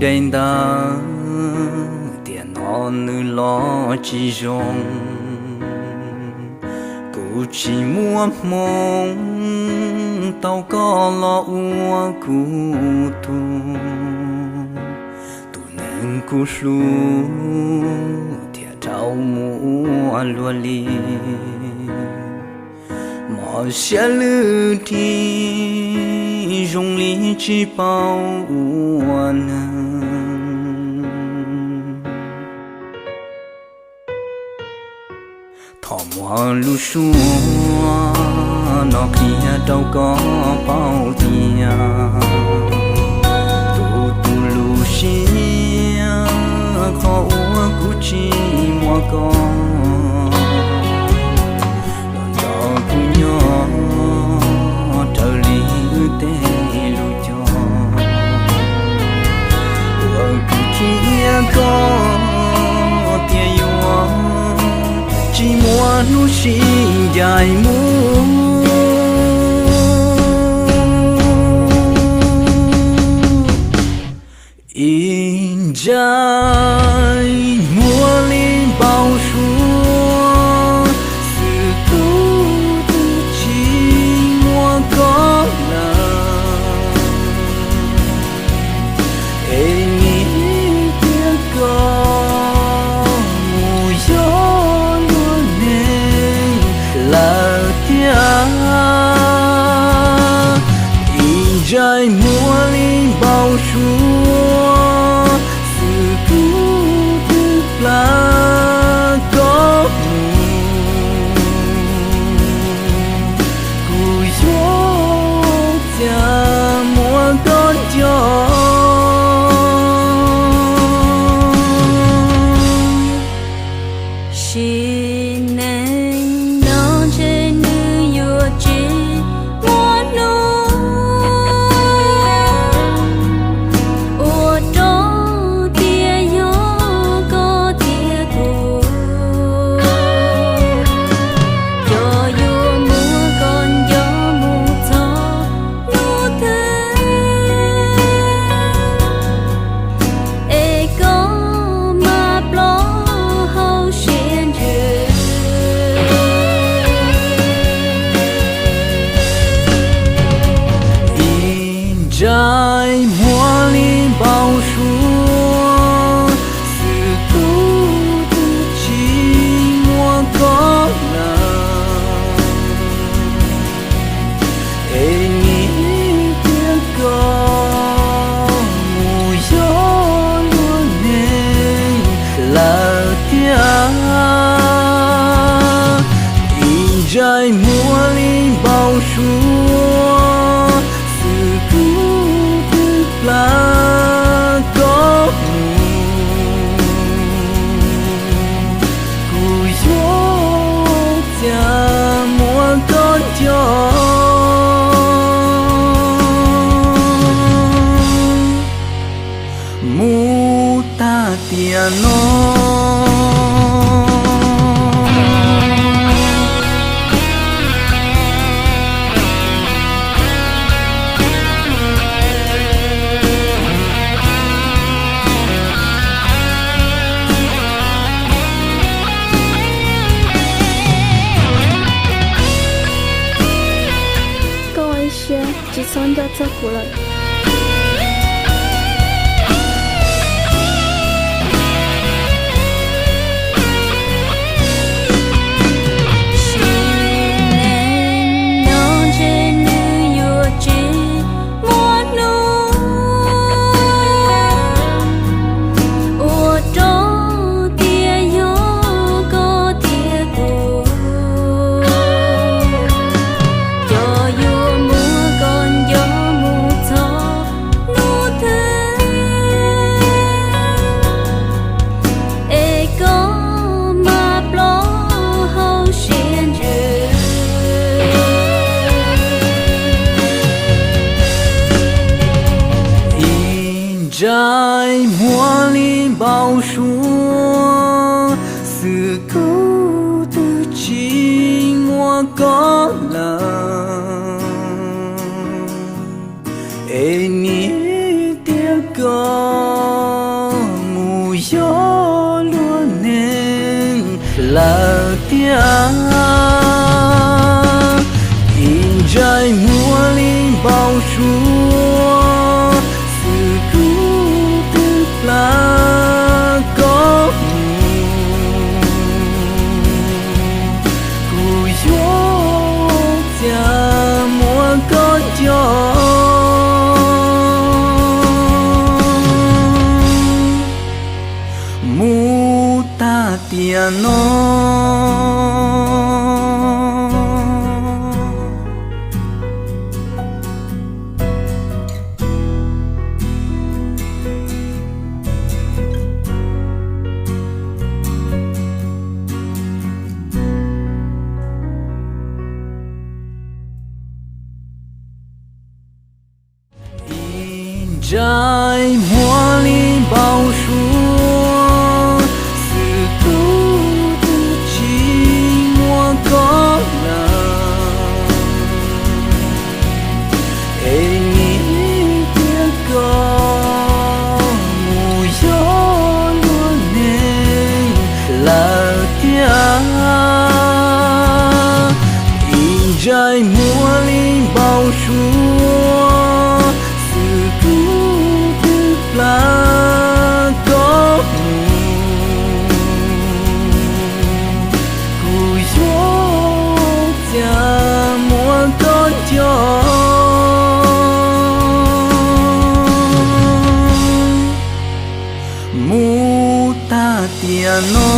dai ntawv, tiam no nws los tsis zoo. Kuv tsis muaj hmoo tau koj los ua kuv tug, tus neeg kuv hlub thiaj rau mus ua luag li. Mos siab lwj dib zoo li tsis paub ua neeg. Thov muab lub suab no qhia rau koj paub tias tus tu lub siab qhov uas kuv tsis muaj koj los nrog kuv nyob raws li wb tej lus cog. Uas kuv qhia koj tias yuav tsis muaj hnub sib ncaim mus. Ib ntsais muag li npau suav, xwb kuv twb tsis muaj koj lawm. Es nim tias koj mus yog luag neeg lawm thiab. Ib ntsais muag li npau suav, xwb kuv twb plam koj mus. Kuv yuav ua cas muab koj nco. Sim neej no ntshe nws yuav tsis muaj hnub ua rau tias yog koj thiab kuv cov yuav muab koj nco mus txog hnub twg. Es koj mas plob hauv siab ntsws. Ib ntsais muag li npau suav, xwb kuv twb tsis muaj koj lawm. Es nim tias koj mus yog luag neeg lawm thiab. Ib ntsais muag li npau suav, xwb kuv twb plam koj mus. Kuv yuav ua cas muab koj nco. Mus tag tiam no. Koj ua ib siab tsis txhob nco txog kuv lawm. Sim neej no ntshe nws yuav tsis muaj hnub ua rau tias yog koj thiab kuv cov yuav muab koj nco mus txog hnub twg. Es koj mas plob hauv siab ntsws. Ib ntsais muag li npau suav, xwb kuv twb tsis muaj koj lawm. Es nim tias koj tiam no. Ib ntsais muag li npau suav, xwb kuv twb tsis muaj koj lawm, es nim tias koj mus yog luag neeg lawm thiab. Ib ntsais muag li npau suav, xwb kuv twb plam koj mus, kuv yuav ua cas muaj koj nco mus tag tiam no.